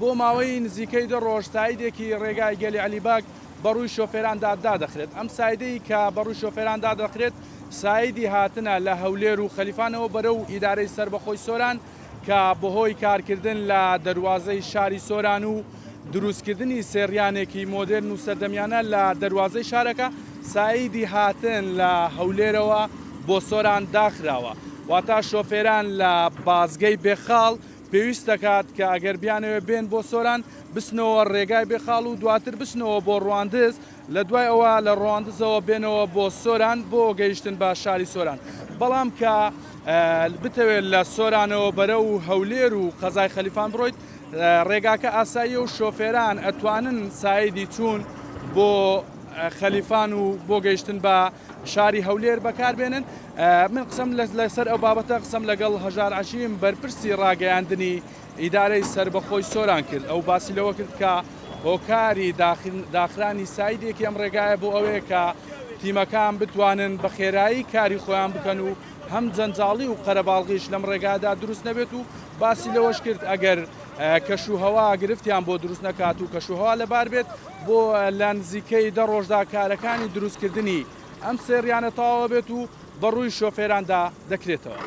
بۆ ماوەی نزیکەی دە ڕۆژ سایدێکی ڕێگای گەلی عەلی بەگ بەڕووی شۆفێراندا دادەخرێت. ئەم سایدەی کە بەڕووی شۆفێران دادەخرێت سایدی هاتنە لە هەولێر و خەلیفانەوە بەرەو ئیدارەی سەربەخۆی سۆران کە بەهۆی کارکردن لە دەروازەی شاری سۆران و دروستکردنی سێڕیانێکی مۆدێرن و سەردەمیانە لە دەروازەی شارەکە، سایدی هاتن لە هەولێرەوە بۆ سۆران داخراوە. واتا شۆفێران لە بازگەی بێخاڵ پێویست دەکات کە ئەگەر بیانەوێت بێن بۆ سۆران بچنەوە ڕێگای بێخاڵ و دواتر بچنەوە بۆ ڕواندز، لە دوای ئەوە لە ڕواندزەوە بێنەوە بۆ سۆران بۆ گەیشتن بە شاری سۆران. بەڵام کە بتەوێت لە سۆرانەوە بەرەو هەولێر و قەزای خەلیفان بڕۆیت ڕێگاکە ئاساییە و شۆفێران ئەتوانن سایدی چوون بۆ خەلیفان و بۆ گەیشتن بە شاری هەولێر بەکاربێنن. من قسەم لەسەر ئەو بابەتە قسەم لەگەڵ هەژار عەشیم بەرپرسی ڕاگەیاندنی ئیدارەی سەربەخۆی سۆران کرد، ئەو باسی لەوە کرد کە هۆکاری داخرانی سایدێکی ئەم ڕێگایە بۆ ئەوەیە کە تیمەکان بتوانن بە خێرایی کاری خۆیان بکەن و هەم جەنجاڵی و قەرەباڵغیش لەم ڕێگادا دروست نەبێت و باسی لەوەش کرد ئەگەر کەشوهەوا گرفتیان بۆ دروست نەکات و کەشوهەوا لەبار بێت بۆ لە نزیکەی دە ڕۆژدا کارەکانی دروستکردنی ئەم سێڕیانە تەواوەبێت و بەڕووی شۆفێراندا دەکرێتەوە.